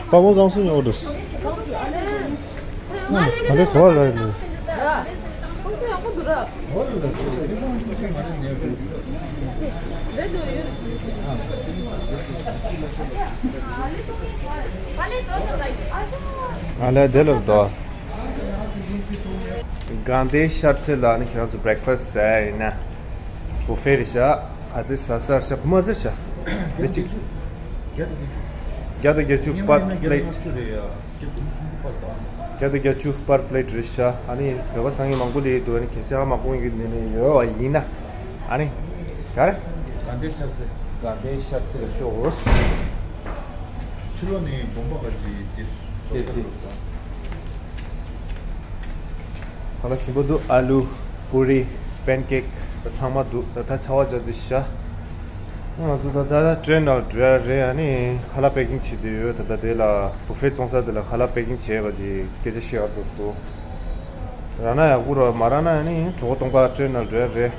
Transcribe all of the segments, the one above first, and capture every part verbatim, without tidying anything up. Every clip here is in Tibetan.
དཔའ་མོ་གང་སུ་ཉོ་འགྲོ། ཨ་ལེ་གོ་ར་ལ། ཨ་ལེ་དེ་ལ་དོ། དགའ་ལྡན་ཤར་རྩེ་ལ་ནི་ཁྱེད་རང་ཚོ་བྷི་རེག་ཕ་སི་ཟ་ཡིན་ན། བུ་ཕེ་རེད་ཤག་ག་ཚོད་ཟ་ཟ་ཤག་བུ་མ་ཟེར་ཤག་དེ་གཅིག་བརྒྱ་དང་བརྒྱད་ཅུ་པར་པི་ལེ་ཊི། བརྒྱ་དང་བརྒྱད་ཅུ་པར་པི་ལེ་ཊི་རེད་ཤག་ཨ་ནི་བོད་པ་སང་ཉིན་མང་པོ་ལས་འདུག་ཨ་ནི་གལ་སྲིད་ཨ་མ་དགོངས་ཡོད་ནས་ནས་ཡོད་པ་ཡིན་ན། ཨ་ནི་ག་རེ། དགའ་ལྡན་ཤར་རྩེ། དགའ་ལྡན་ཤར་རྩེ་ལ་ཤོག་ཕྱི་ལོགས་ནས་བོང་བུ་ག་ཅིག་དེ་དེ་དེ། ད་ལྟ་ཞིམ་པོ་འདུག་ཨ་ལུ། པུ་རི། པན་ཀེག་ད་ཚང་མ་འདུག་ད་ལྟ་ཆར་པ་རྒྱག་རྩིས་བྱ། ང་ཚོ་ད་ལྟ་ཊེན་ནང་འགྲོ་ཡ་རེད། ཨ་ནི་ཁ་ལག་པེ་ཀིང་བྱེད་བསྡད་ཡོད། ད་ལྟ་དེ་ལ་བུ་ཕེ་བཙོང་ས་དེ་ལ་ཁ་ལག་པེ་ཀིང་བྱས་པ་དེ་སྐད་ཆ་བཤད་ཡག་འགྲོ་འདུག་རག་ན་ཡག་པོ་རེད། མ་རག་ན་ཨ་ནི་གྲོད་ཁོག་སྟོང་པ་ཊེན་ནང་འགྲོ་ཡ་རེད།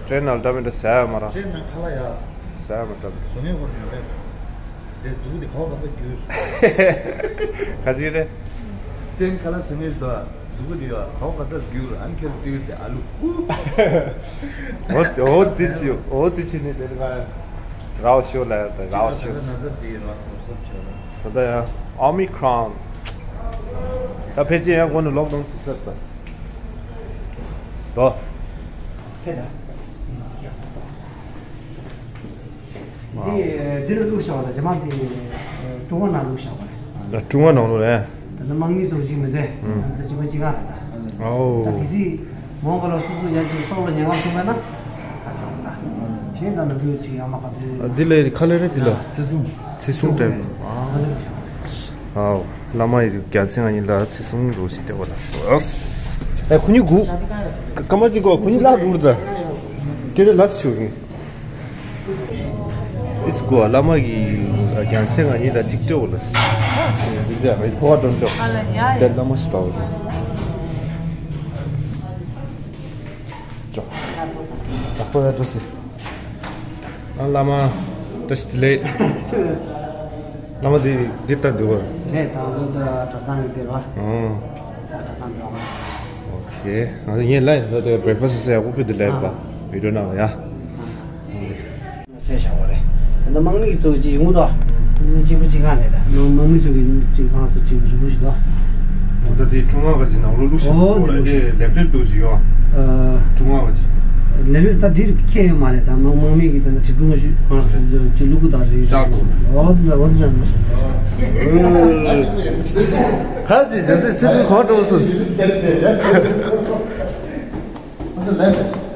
ཊེན་ནང་འགྲོ་མི་འགྲོ་ཟ་ཡ་མ་རག་ཊེན་ནང་ཁ་ལག་ཡ། ཟ་ཡ་མ་རག་བཟོ་མཁན་ཁོ་ཡོད་རེད། དེ་མཛུབ་གུ་དེ་ག་བ་ག་ས་བསྒྱུར། ག་ཅི་རེད། ཊེན་ཁ་ལག་བཟོ་མཁན་ཞིག་འདུག་མཛུབ་གུ་དེ་ཡོད་ག་བ་ག་ས་བསྒྱུར། ཨ་ནི་ཁྱེད་ལ་སྤྲད་དེ་ཨ་ལུ། འོ་འོ་དེ་ཅི་འོ་དེ་ཅི་ནི་དེ་ལ་རའོ་ཤོ་ལ་ཡ་ད་རའོ་ཤོ། ན་ཚ་དེ་ར་སོབ་སོབ་བྱོས་ར། ད་ལྟ་ཡང་ཨོ་མི་ཁྲོན། ད་ཕལ་ཆེར་ཡང་སྒོ་ནས་ལོག་ཌའོན་ཐུབ་ཚར་ད། དོ། ཕེ་ད། འདི་འདི་ལ་བླུགས་བཞག་པ་ལ་རྗེས་མ་འདི་ཀྲུང་ཧྭ་ནང་བླུགས་བཞག་པ་རེད། ཀྲུང་ཧྭ་ནང་ལོ་རེད། ད་ནི་དམག་མི་ཚོ་གཅིག་མི་འདུག་ཨང་། ད་གཅིག་པ་གཅིག་ག་རེད་ད། ཨོ། ད་གི་སི་མོང་ག་ལ་སུ་སུ་ཡ་གཅིག་སྲོག་ལ་ཉེན་ཁ་བྱུང་བས་ན་ས་ཆ་འོང་ད། གཞན་ད་ནི་བུ་གཅིག་ཡང་མ་ག་དུས། འདི་ལས་ཁ་ལས་རེད་འདི་ལ། ཚེ་སྲུང་། ཚེ་སྲུང་དེ། ཨོ། བླ་མ་ཡི་རྒྱལ་མཚན་ང་ཡིན་ལ་ཚེ་སྲུང་རོ་ཞིག་སྟེར་བ་ལ་སོགས། ཨེ་ཁོ་གཉིས་སྒུག་ཀ་མ་གཅིག་གོ་ཁོ་གཉིས་ལ་སྒུག་ད། སྐད་ཆ་ལ་ཞུ་གི། དེ་སུ་གོ་བླ་མ་གི་རྒྱལ་མཚན་ང་ཡིན་ལ་གཅིག་སྟེར་བ་ལ་སོགས། འདི་འདྲ་རེད་ཁོ་བ་འགྲོ་འགྲོ། དེ་བླ་མ་ཞིག་པའོ་རེད། ཅོ། ད་ཁོ་ཡ་འགྲོ་སྲིད། ཨ་བླ་མ། བཀྲ་ཤིས་བདེ་ལེགས། བླ་མ་འདི་འདི་ལྟ་འདུག་བ། ངས་ད་གཟོད་ད་གྲྭ་ཚང་གི་འདིར་བ། ཨོ། གྲྭ་ཚང་འགྲོ་བ། ཨོ་ཁེ། ང་ཚོ་ངས་ལ་ཡིན་ད་ལྟ་བྷེ་རེག་ཕ་སི་ཟེར་ཡག་པོ་ཕུལ་དུ་ལེགས་པ། ཨ། བི་ཌིའོ་ནང་ལ་ཡ། ཨ། ཨ། ཕེ་བཞག་པ་རེད། ད་དམག་མི་གི་ཚོ་གཅིག་ཡོང་དོ། གཅིག་པུ་གཅིག་གང་ནས་ད་དམག་མི་ཚོ་གི་གཅིག་ཁང་ཚོ་གཅིག་རིང་པོ་ཞིག་དོ། ད་དེ་ཀྲུང་ཧྭ་ག་ཅིག་ནང་ལོ་ལུགས་ཤིག་ཨོ་དེ་ལུགས་ཤིག་ལེབ་ལེབ་འདུག་ཅིག་ཡོང་། ཨ། ཀྲུང་ཧྭ་ག་ཅིག་ལེབ་ལེབ་ད་དེ་ཁྱད་ཡོད་མ་རེད། ད་དམག་དམག་མི་གི་ད་ད་གྲིབ་ཀྲུང་ཞིག་ཁང་ཚོ་གཅིག་ལུག་གུ་དང་རེད། ཅག་གོ། ཨོ་དེ་ལ་ཨོ་དེ་ལ་མ་ཤེས། ཁ་ཅིག་བྱས་ཚེ་ཚེ་ཚུན་གོ་འགྲོ་སོང་།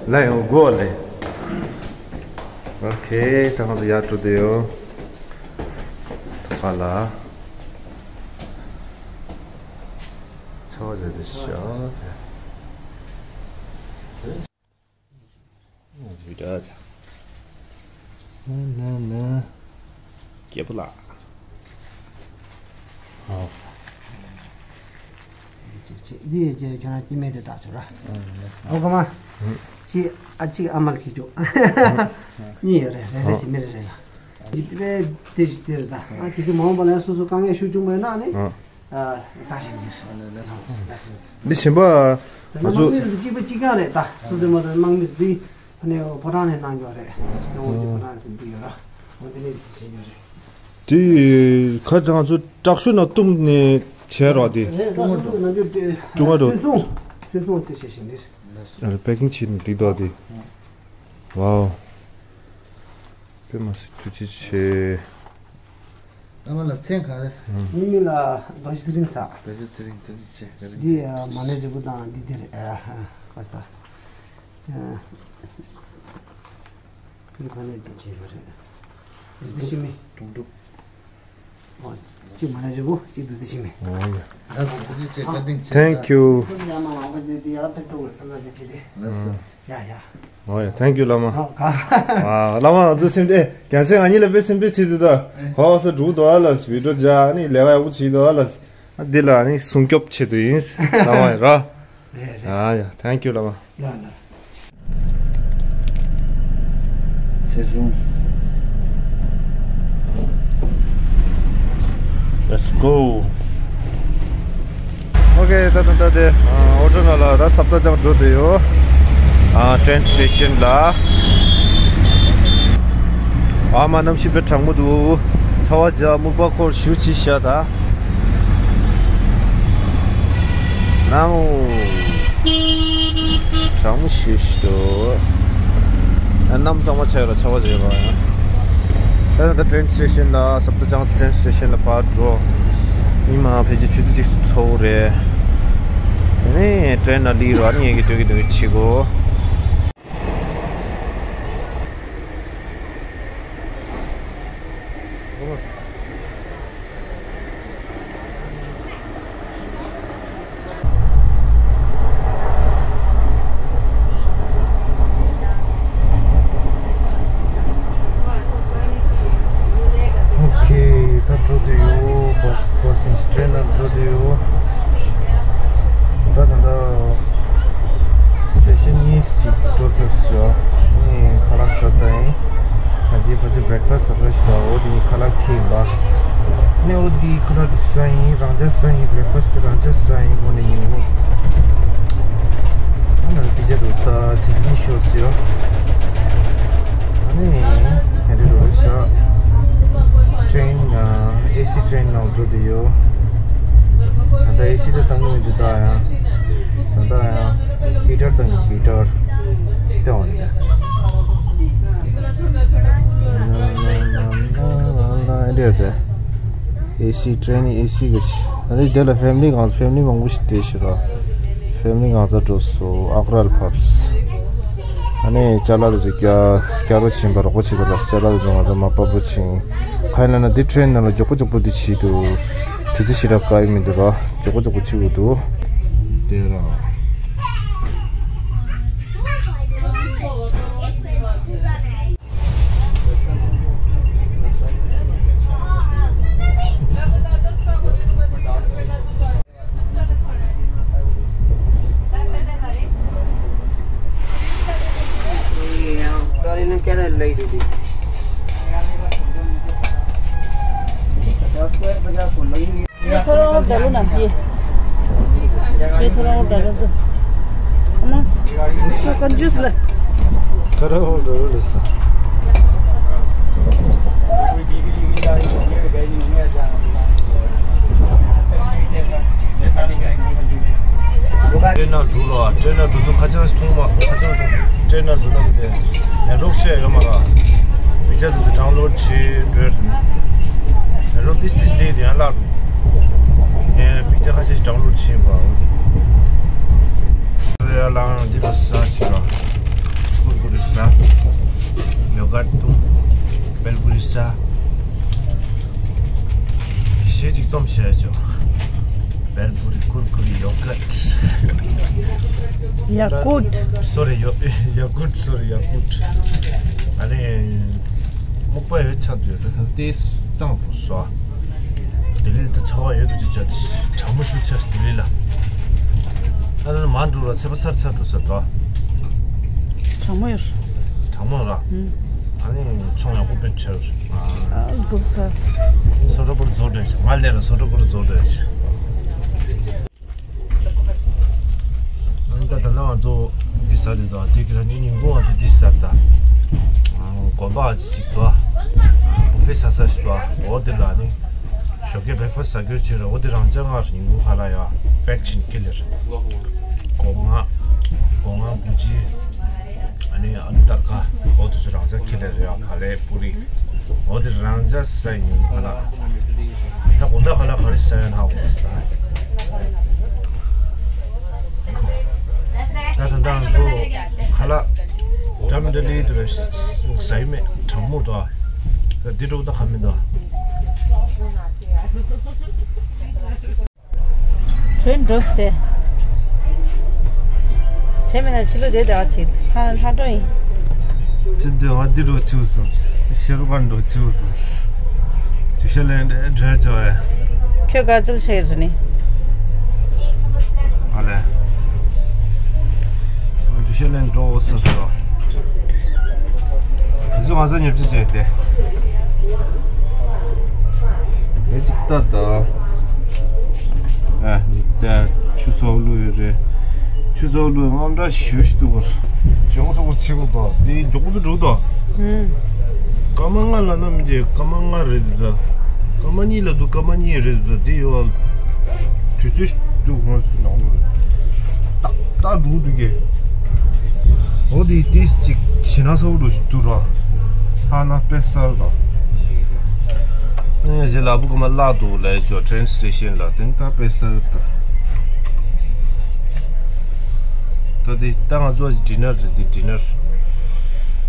ལ་ཡོང་དགོས་ལེ། ཨོ་ཁེ། ད་ང་ཚོ་ཡར་འགྲོ་བསྡད་ཡོད། ཐོག་ཁ་ལ། ཚ་བ་ཟེར་དེ་ཤ། ང་ཚོ་ཡར་ཚ། ན་ན་ན། སྐྱེས་པོ་ལགས། ཨོ། འདི་ཡི་རྗེས་ཁྱོད་རང་སྐྱེ་དམན་དེ་བཏགས་ཆོག་ར། ཨོ་ཀ་མ། གཅིག་ཨ་གཅིག་ཨ་མ་ལ་ཁྱེར་རྒྱུག་གཉིས་ཡོད་རེད། རེ་རེ་བཞིན་མི་རེ་རེ་ལ། འདི་དཔེ་དེ་བཞིན་དེ་རེད་ད། ཨ་གལ་སྲིད་མ་འོངས་པ་ལ་ཡང་སོ་སོ་དཀའ་ངལ་ཤུགས་ཆུང་མེད་ན་ནི། ཨ། ཟ་ཞིང་རེད། འདི་གཞན་པ་ང་ཚོ་དམག་མི་ཚོ་གཅིག་པ་གཅིག་རྐྱང་རེད་ད། སོ་སོའི་མ་ཚོ་དམག་མི་ཚོ་འདི་ཕ་ནས་ཕོ་བྲང་ནས་གནང་རྒྱུ་རེད། སྐྱོ་བོ་གཅིག་ཕོ་བྲང་ནས་འདུག་ཡོད་ར། འོ་དེ་ནས་བྱེད་རྒྱུ་རེད། དེ་ཁ་ཚ་ང་ཚོ་དྲག་ཤོས་ནང་བཏུམ་ནས་བྱས་རོགས་དེ། ཀྲུང་ཧྭ་རོ། སོན་སོང་སོན་སོང་དེ་བྱས་ཤིང་རེད། པེ་ཀིང་བྱས་ནས་འགྲིག་འདུག་དེ། ཝའོ། དཔེ་མ་སྲིད་ཐུགས་རྗེ་ཆེ། ཨ་མ་ལ་མཚན་ག་རེ། ངའི་མིང་ལ་རྡོ་རྗེ་ཚེ་རིང་ཟེར། རྡོ་རྗེ་ཚེ་རིང་ཐུགས་རྗེ་ཆེ། འདི་མ་ཎི་རིལ་བུ་དང་འདི་འདི་རེད། ཨ་ཧ་ག་ས། ཨ་ཕི་ཕ་ནས་འདི་བྱས་ཡོད་རེད། འདི་ཕྱི་མི། དུང་སྒྲུབ། ཨོ། གཅིག་མ་ཎི་རིལ་བུ་གཅིག་བདུད་རྩི་ཤིང་མེ། ཨོ་ཡ། ད་གཟོད་ཐུགས་རྗེ་ཆེ། བཀའ་དྲིན་ཆེ། Thank you། ཁོང་ཡང་མ་ལངས་པ་འདི་འདི་ཡར་ཕེབས་ཐུབ་པར་བསམ་པ་འདི་བྱེད་དེ། ལགས་སོ། ཡ་ཡ། ཨོ་ཡ། Thank you བླ་མ། ཨོ་ག་ཨ། བླ་མ་ང་ཚོ་སེམས་ཁྲལ་རྒྱལ་མཚན་ང་གཉིས་ལ་དཔེ་སེམས་ཁྲལ་བྱེད་དུས་ད། ཧོ་ས་འགྲུག་འདུག་ཨ་ལ་བི་ཌིའོ་རྒྱག་ནི་ལས་ཀ་ཡག་པོ་བྱེད་འདུག་ཨ་ལ། འདི་ལ་ནི་སྲུང་སྐྱོབ་ཆེད་དུ་ཡིན། བླ་མ་ཡིན་ར། རེད་རེད། ཨ་ཡ། Thank you བླ་མ། ལ་ལ། ཚེ་བཟུང་། Let's go. Okay, ད་ད་ད་དེ་ཨོ་ཊོ་ནང་ལ་ད་སབ་དར་ཇང་འགྲོ་དུས་ཡོད། ཨ་ཊེན་སི་ཊེ་ཤན་ལ། ཨ་མ་གནམ་གཤིས་དཔེ་གྲང་མོ་འདུག་ཚ་བ་རྒྱག་སྨུག་པ་འཁོར་ཞུ་ཅི་ཤ་ད། ནའོ། གྲང་མོ་ཞེ་ཞིག་འདུག་ཨ་གནམ་གཙང་མ་ཆགས་ཡོད་ལ་ཆར་པ་བྱས་པ། ད་ད་ཊེན་སི་ཊེ་ཤན་ལ་སབ་དར་ཇང་ཊེན་སི་ཊེ་ཤན་ལ་ཕར་འགྲོ། ཉི་མ་ཕལ་ཆེར་ཆུ་ཚོད་གཅིག་ཙམ་འཚོ་བ་རེད། དེ་ནས་ཊེན་ལ་སླེབས་རོགས་ཨ་ནི་ངས་ཀྱི་སྟོན་གྱི་སྟོན་གྱི་བྱེད་དགོས། ཨོ་ཁེ། ད་འགྲོ་དུས་ཡོད། བྷ་སི་བྷ་སི་ཊེན་ལ་འགྲོ་དུས་ཡོད། ད་ད་ད་སི་ཊེ་ཤན་གཉིས་ཅིག་འགྲོ་ཚར་སོང་། ངས་ཁ་ལག་ཟ་ཚར་ཡིན། ད་ཅི་ཕལ་ཆེར་བྷེ་རེག་ཕ་སི་ཟ་ས་ཞིག་འདུག་འོ་དེ་ནི་ཁ་ལག་ཁྱེར་ཡིན་པ། ནས་འོ་དེ་ཁ་ལག་དེ་ཟ་ཡིན། རང་ཅག་ཟ་ཡིན། བྷེ་རེག་ཕ་སི་དེ་རང་ཅག་ཟ་ཡིན། འོ་ནི་ཉིན་མོ། ཨ་ནི་དེ་རྗེས་དུ་ད་ཕྱི་ཉིན་ཤོར་སོང་། ཨ་ནི་ཧེ་རི་རོ་ཤ་ཊེན་ཨེ་སི་ཊེན་ནང་འགྲོ་དུས་ཡོད། ད་ལྟ་ཨེ་སི་དེ་བཏང་གི་མི་འདུག་ད་ཡང་། ད་ལྟ་ཡང་ཧི་ཊར་དང་ཧི་ཊར་སྟེང་འོང་ནས། འདི་ཨེ་སི་ཊེན་ཨེ་སི་གི་ཆེ། ཨ་ནི་དེ་ལ་ཕེ་མི་ལི་གང་ཕེ་མི་ལི་མང་པོ་ཞིག་བསྡད་ཤག་ར། ཕེ་མི་ལི་གང་ཚ་འགྲོ་སོང་། ཨག་ར་ལ་ཕབ་སོང་། ཨ་ནི་ཅ་ལག་དེ་ཚོ་རྒྱ་རྒྱ་རོ་ཕྱིན་པ་རོགས་པ་བྱེད་དུ་ལ། ཅ་ལག་དེ་ཚོ་ང་ཚོ་མ་པ་པོ་ཕྱིན། གང་ཡིན་ལབ་ན་འདི་ཊེན་ནང་ལ་མགྱོགས་པོ་མགྱོགས་པོ་འདི་བྱེད་དུས་དུས་ཚོད་ཞེ་དྲག་བཀག་ཡོད་མི་འདུག་ར། མགྱོགས་པོ་མགྱོགས་པོ་བྱེད་དགོས་འདུག་དེ་ར། ये थोड़ा और डालो ना, ये। ये थोड़ा और डालो तो। है ना? इसको कंजूस लग- थोड़ा और डालो, लसन। ཊེན་ནང་འགྲོ་རོགས། ཊེན་ནང་འགྲོ་དུས་ཁ་བྱང་ཞིག་མཐོང་མ། ཁ་བྱང་ཞིག་ཊེན་ནང་འགྲོ་ན་མི་བདེ། ནེ་ཊ་ཝོག་བཤད་ཡོད་མ་རེད། པིག་ཅར་དེ་ཚོ་ཌའུན་ལོཌ་བྱེད་འགྲོ། ནེ་ཊ་ཝོག་ཏིས་ཏིས་ལེགས་དེ་ཡང་བརླག་འགྲོ། ངས་པིག་ཅར་ཁ་ཤས་ཤིག་ཌའུན་ལོཌ་བྱས་པ། ཡར་ལངས་འདི་ལ་ཟ་བྱེད་ར། ཀུར་ཀུ་རེ་ཟ། ཡོ་གར་འཐུང་། བེལ་པུ་རི་ཟ། གཞས་གཅིག་རྩོམ་བྱས་ཆོག་བེལ་པུ་རི་ཀུར་ཀུ་རི་ཡོ་གར། ཡ་ཀུར། སོ་རི་ཡོ་ཡ་ཀུར། སོ་རི་ཡ་ཀུར། ཨ་ནི་སྨུག་པ་ཡོད་ཆགས་འདུག་ད་ཐེངས་ཏེ་གཙང་པོ་བཟོ། ལྡི་ལི་ད་ཆར་པ་ཡོད་དུ་ཅི་བྱ་དེ་གྲང་མོ་ཤུགས་ཆེ་ལྡི་ལི་ལ། ཨ་ནི་མ་འགྲོ་ར་ཚེས་པ་ཚར་ཚར་འགྲོ་ས་འགྲོ། གྲང་མོ་ཡོད། གྲང་མོ་ར། ཨུམ། ཨ་ནི་ཚོང་ཡག་པོ་དཔེ་ཆེ་ར། ཨ་སྒུག་ཚར། སོ་ཏྲ་པུར་རྫོགས་འགྲོ་ཡ་ཆ། ང་ལས་ར་སོ་ཏྲ་པུར་རྫོགས་འགྲོ་ཡ་ཆ། ཨ་ནི་ད་ད་ལྟ་ང་ཚོ་འདི་ཟ་དེ་དང་དེ་གི་ར་ནི་ཉིན་གུང་ང་ཚོ་འདི་ཟ་ད། དགོན་པ་ཅིག་ཏོ། བུ་ཕེ་ཟ་ས་ཞིག་ཏོ། འོ་དེ་ལ་ནི་ཞོགས་ཀས་བྷེག་ཕ་སི་ཟ་རྒྱུ་བྱེད་ར། འོ་དེ་རང་ཅག་ང་ཉིན་གུང་ཁ་ལག་ཡ་པེག་ཕྱིན་ཁེ་ལེར། སྒོ་ང་། སྒོ་ང་བུ་ཅི། ཨ་ནི་ཨ་ལུ་ཏར་ཀ། འོ་དེ་ཚོ་རང་ཅག་ཁེ་ལེར་ཡ། ཕ་ལེ་པུ་རི། འོ་དེ་རང་ཅག་ཟ་ཡིན་ཁ་ལག་ད་དགོང་དག་ཁ་ལག་ག་རེ་ཟ་ཡ་ན་འོ་ཟ། ད་ད་ད་ང་ཚོ་ཁ་ལག་འདྲ་མི་འདྲ་ལས་དུ་རེ་ཟ་ཡི་མེད། གྲང་མོ་འདུག་ད་འདི་འགྲོ་ད་ཁ་མི་འདུག་ཁྱོད་འགྲོ་སྟེ། དེ་མིན་ན་ཕྱི་ལོགས་བསྡད་བསྡད་པ་ཅིག་ལྷ་ལྷ་འགྲོ་ཡིན། ཅི་འདྲ་བ་འདི་འགྲོ་ཆུ་སོང་། ཤེར་པ་འགྲོ་ཆུ་སོང་། ཇུ་ཤ་ལེན་འདྲ་འདྲ་བྱོས། ཁྱོད་ག་ཚོད་ཆེ་རེད་ནི། ཨ་ལས། ཇུ་ཤ་ལེན་འགྲོ་སོང་སོང་། དེ་ཚོ་ང་ཚོ་ཉོ་རྒྱུ་བྱས་ཏེ། ཅིག་ལྟ་ད། ཨ་ནི་ད་ཆུ་ཚོགས་ལུ་ཡོད་རེད། ཆུ་ཚོགས་ལུ་དངངས་སྐྲག་ཞེ་པོ་ཞིག་འདུག་གོ། ཇོག་ཚོགས་ཆེ་གོ་ད། དེ་མགྱོགས་པོ་འགྲོ་ད། ཨུམ། སྐར་མ་ལྔ་ལབ་ན་མི་འདི་སྐར་མ་ལྔ་རེད་ད། སྐར་མ་གཉིས་ལབ་འདུག་སྐར་མ་གཉིས་རེད་ད། དེ་ཡོད། དུས་ཚོད་འདུག་ཧོན་སུ་ནང་ལོ། ཏག་ཏག་འགྲོ་འདུག་གི། འོ་དེ་ཏིས་ཅིག་ཞི་ན་ས་འུ་རུ་ཞིག་འདུག་ར། ཧ་ན་དཔེ་གསར་ར། ཨེ་ཞེ་ལ་བུ་ག་མ་ལ་འདུག་ལ་ཅོ་ཊེན་སི་ཊེ་ཤན་ལ་དེང་ད་དཔེ་གསར་ད། ད་དེ་ད་ང་ཚོ་ཌི་ནར་རེད་དེ་ཌི་ནར།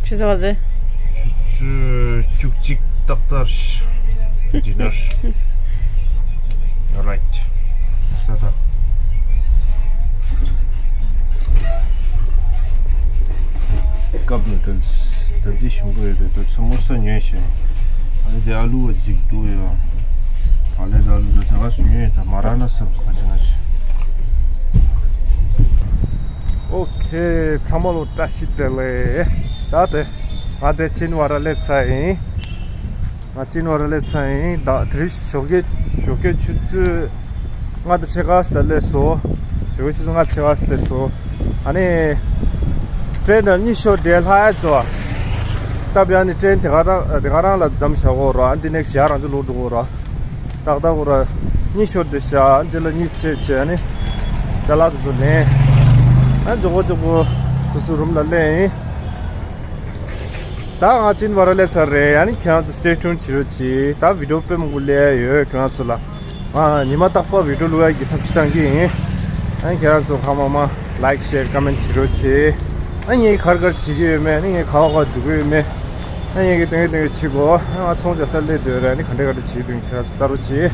ཆུ་ཚོད་ག་ཚོད། ཆུ་ཚོད་བཅུ་གཅིག་ཏག་ཏག་ཌི་ནར། རའིཊ། ད་ད། ཀབ་ནུ་ཌལ་སི། ད་འདི་ཞིམ་པོ་ཡོད་རེད། ད་ཚ་མོ་ས་ཉོས་ཤིང་། ཨ་ནི་དེ་ཨ་ལུ་བ་ཅིག་འདུག་ཡོད། ད་ལས་ད་ཨ་ལུ་ད་ད་ག་སུ་ཉོས་ད་མ་ར་ན་སམ་ཁ་ཅིག་ན་ཅིག་ཨོ་ཁེ། ཚང་མ་ལོ་བཀྲ་ཤིས་བདེ་ལེགས། ད་དེ་ང་དེ་ཆིན་ཝ་ར་ལེ་ཚ་ཡིན། ང་ཅིན་ཝ་ར་ལེ་ཚ་ཡིན། ད་དེ་རིང་ཞོགས་ཀས་ཞོགས་ཀས་ཆུ་ཚོད་ལྔ་དང་ཕྱེད་ཀ་ཙམ་སླེབས་སོང་། ཞོགས་ཀས་ཆུ་ཚོད་ལྔ་དང་ཕྱེད་ཀ་ཙམ་སླེབས་སོང་། ཨ་ནི་ཀྲེན་ནང་གཉིད་ཤོར་བསྡད་ལྷག་ཡ་ཙོ། སྟབས་ཡག་ནི་ཀྲེན་དེ་ག་རང་དེ་ག་རང་ལ་འཛོམས་བཞག་གོ་ར། ཨ་འདི་ནེག་སི་ཡར་རང་ཚོ་ལོག་འགྲོ་གོ་ར། ཏག་ཏག་གོ་ར། གཉིད་ཤོར་བསྡད་ཤག་ཨ་འདི་ལ་གཉིད་ཆེ་ཆེ་ཨ་ནི་ཅ་ལག་དེ་ཚོ་ལེན། ཨ་མགྱོགས་པོ་མགྱོགས་པོ་སོ་སོ་རུམ་ལ་སླེབས་ཡིན། ད་ང་ཅིན་ཝ་ར་ལེ་ཚ་རེད། ཨ་ནི་ཁྱེད་རང་ཚོ་སི་ཊེ་ཊུན་བྱེད་རོགས་གྱིས། ད་བི་ཌི་ཡོ་དཔེ་མང་པོ་སླེབས་ཡོད་ཁྱེད་རང་ཚོ་ལ། ང་ཉི་མ་རྟག་པར་བི་ཌི་ཡོ་བླུག་ཡ་གི་ཐབས་ཤེས་བཏང་གི་ཡིན། ཨ་ནི་ཁྱེད་རང་ཚོ་ཧ་མ་མ་ལའིཀ་ཤེར་ཀོ་མེན་ཊི་བྱེད་རོགས་གྱིས། ཨ་ནི་ངས་ག་རེ་ག་རེ་བྱེད་ཀྱི་ཡོད་མེད། ཨ་ནི་ངས་ག་བ་ག་བ་འགྲོ་གི་ཡོད་མེད། ཨ་ནི་ངས་ཀྱི་སྟོན་གི་སྟོན་གི་བྱེད་དགོས། ཨ་ནི་ང་ཚོང་རྒྱག་ས་སླེབས་སྡོད་རེད། ཨ་ནི་ག་འདྲ་ག་འདྲ་བྱེད་དོན་ཁྱེད་རང་ཚོ་ལྟ་རོགས་གྱིས།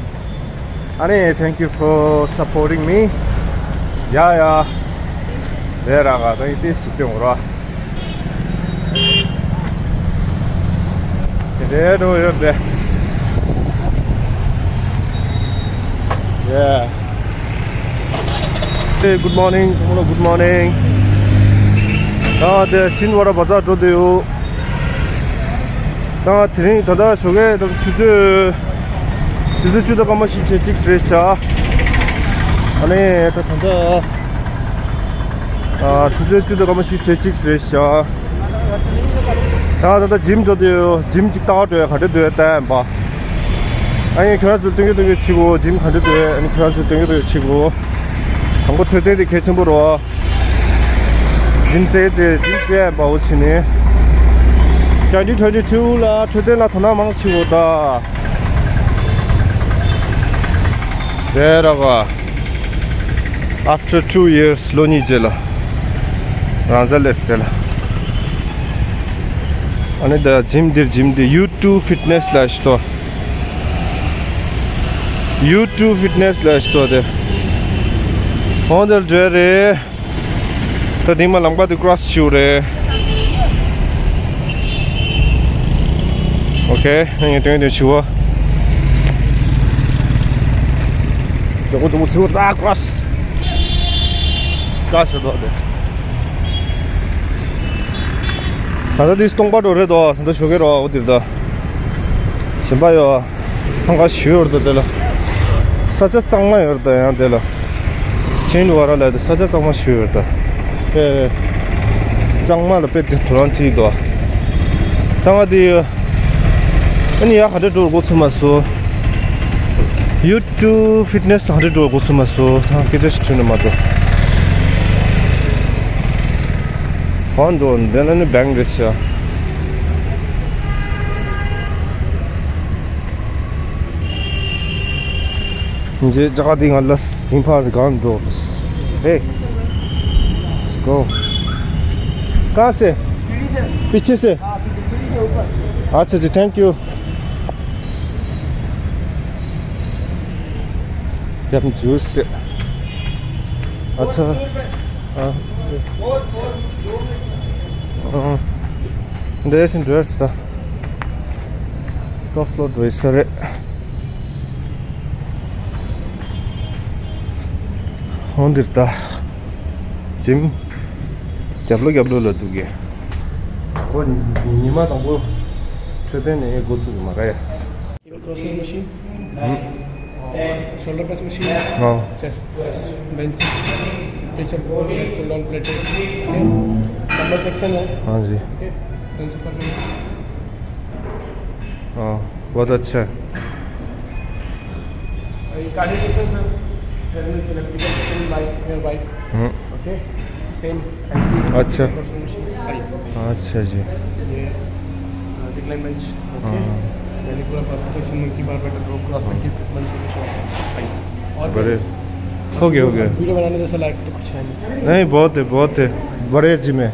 ཨ་ནི་thank you for supporting me. ཡ་ཡ། རེད་ར་ག་ད་ཡིན་ཏེ་སི་སྟོན་འོ་ར། དེ་འདྲའི་འགྲོ་ཡོད་པས། Yeah. Hey, good morning. Good morning. ད་དེ་ཆིན་ཝ་ར་བ་ཛར་འགྲོ་བསྡད་ཡོད། ད་དེ་རིང་ད་ལྟ་ཞོགས་ཀས་ད་ཆུ་ཚོད་ཆུ་ཚོད་བཅུ་དང་སྐར་མ་བཞི་ཕྱེད་གཅིག་རེད་ཤག་ཨ་ནི་ད་ད་ལྟ་ཨ་ཆུ་ཚོད་བཅུ་དང་སྐར་མ་བཞི་ཕྱེད་གཅིག་རེད་ཤག་ད་ད་ལྟ་ཇིམ་འགྲོ་དུས་ཇིམ་གཅིག་ལྟ་བ་འགྲོ་ཡ་ག་འདྲ་འདུག་ལྟ་ཡ་ཡིན་པ། ཨ་ཡིན་ཁྱོད་རང་ཚོ་སྟོན་གི་སྟོན་གི་ཕྱི་གོ་ཇིམ་ག་འདྲ་འདུག་ཨ་ནི་ཁྱོད་རང་ཚོ་སྟོན་གི་སྟོན་གི་ཕྱི་གོ། དང་པོ་འཕྲོད་བསྟེན་དེ་གལ་ཆེན་པོ་རེད། ཇིམ་རྩེ་རྩེ་ཇིམ་རྩེ་ཡ་ཡིན་པ་འོ་ཕྱི་ནས། twenty twenty-two ལ་འཕྲོད་བསྟེན་ལ་དོ་སྣང་མང་ཆེ་བོ་ད། དེ་ར་བ། After two years ལོ་གཉིས་རྗེས་ལ་རང་ས་ལས་སི་ལ། ཨ་ནི་ད་ཇིམ་འདིར་ཇིམ་འདི་ཡུ་ཊུབ་ཕིཊ་ནེ་སི་ལ་ཤི་ཏོ། ཡུ་ཊུབ་ཕིཊ་ནེ་སི་ལ་ཤི་ཏོ་དེ། ཧོང་དེར་འདྲེ་རེད། ད་དེང་མ་ལམ་ཁ་དེ་ཀྲོ་སི་ཞུ་རེད། ཨོ་ཁེ། ངས་དོན་དོན་ཞུ་བ། དོ་དོ་ཞུ་ད་ཀྲོ་སི། ཀྲོ་སི་དོ་དེ། ད་ལྟ་དེ་སྟོང་པ་འགྲོ་རེད་དོ། ད་ལྟ་ཞོགས་ཀས་རོ་འོ་དེར་ད། ཞིམ་པ་ཡོད། ཚང་ཁ་ཞུ་ཡོད་ད་དེ་ལ། ས་ཆ་གཙང་མ་ཡོད་ད་ཡང་དེ་ལ། ཆིན་ཝ་ར་ལ་དེ་ས་ཆ་གཙང་མ་ཞུ་ཡོད་ད། དཔེ་གཙང་མ་ལ་དཔེ་དེ་དུ་རང་ཐིག་དོ། ད་ང་དེ་ཡོད། ཨ་ནི་ཡ་ག་འདྲ་འགྲོ་འགོ་ཚུགས་མ་སོང་། ཡུ་ཊུབ་ཕིཊ་ནེ་སི་ག་འདྲ་འགྲོ་འགོ་ཚུགས་མ་སོང་། ཚང་སྐད་ཆ་ཞིག་ཐོན་ནི་མ་གཏོགས། གང་འགྲོ་འདི་ན་ནི་བེང་རེད་ཤག་ཇེ་ཇ་ག་དེ་ང་ལ་དེང་ཕ་གང་འགྲོ། Hey, let's go. कहाँ से? पीछे से? अच्छा जी, thank you. ཡབ་ཇུས། ཨ་ཚ། ཨ། ཨ། འདྲེས་སིན་འདྲེས་ད། ཊོབ་ཕློར་འགྲོ་ས་རེད། འོ་འདིར་ད། ཇིམ། རྒྱབ་ལོ་རྒྱབ་ལོ་ལ་འདུག་གི། ཨོ་ཉི་མ་དང་པོ། འཕྲོད་བསྟེན་ནས་འགོ་ཚུགས་མ་ག་ཡ། Crossing machine. और शोल्डर प्रेस मशीन, हाँ। Chest, chest bench, pressure pull, pull down plated, okay. Dumbbell section है। हाँ जी। Okay, bench ऊपर में। हाँ, बहुत अच्छा है। और ये cardio section, sir, helmet electrical section, bike, air bike. Hmm. Okay, same SP अच्छा। मशीन। अच्छा जी। ये डिक्लाइन बेंच। ओके। हाँ। यानी पूरा प्रस्तुत सेक्शन में की बार बेटर रो क्रॉस तक की इक्विपमेंट्स। और बड़े। हो गया, हो गया। वीडियो बनाने जैसा लायक तो कुछ है नहीं। नहीं, बहुत है, बहुत है। बड़े जिम है।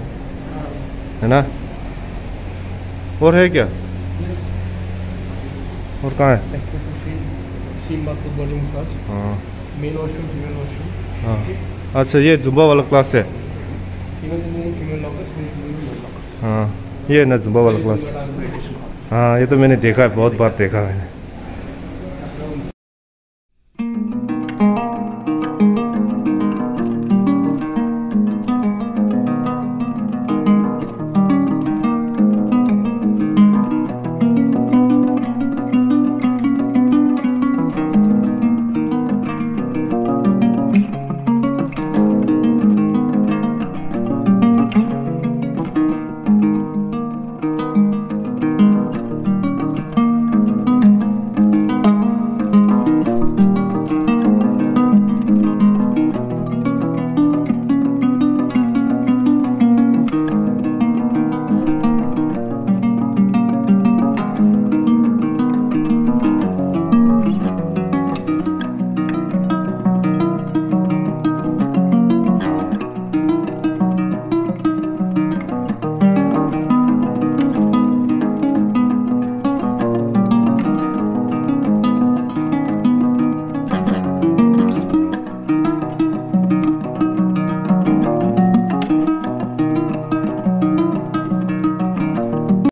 है ना? और है क्या? और कहाँ है? Steam bath, body massage. हाँ। Male washroom, female washroom. हाँ। अच्छा, ये जुम्बा वाला क्लास है। फीमेल जिम में फीमेल लॉकर्स, मेल जिम में मेल लॉकर्स। हाँ, ये है ना जुम्बा वाला क्लास। हाँ, ये तो मैंने देखा है, बहुत बार देखा है मैंने।